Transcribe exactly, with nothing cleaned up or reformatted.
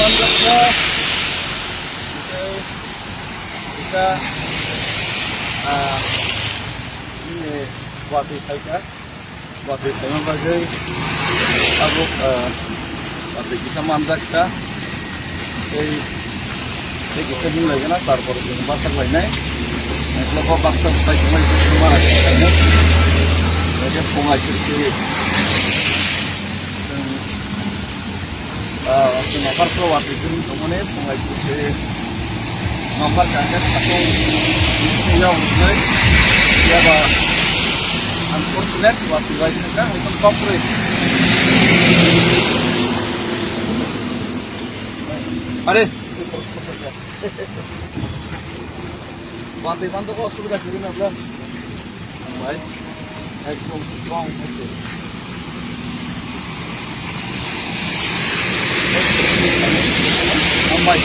Ika, ah, ini buat ikaika. Watwi khaima bagwi tabuk, ah, watwi kisa manjak kha. Tei, tei kisa hinlai gana, tarpor chwng basak lainai. Nokla bo baksa bwsai tongmani kisa ma lainai. Tei phungai sirsi. Chwng Ah, chwng nokar khe watwi kwrwng tongmani, phungai se nokar kha khe satung yog wngnai. Phiya ba unfortunate watwi bai thangkha, hwnkhe kok kwrwi. Are, watwi man to kok subida kwrwi na bla. Hambai. Ekdom strong. Hambai.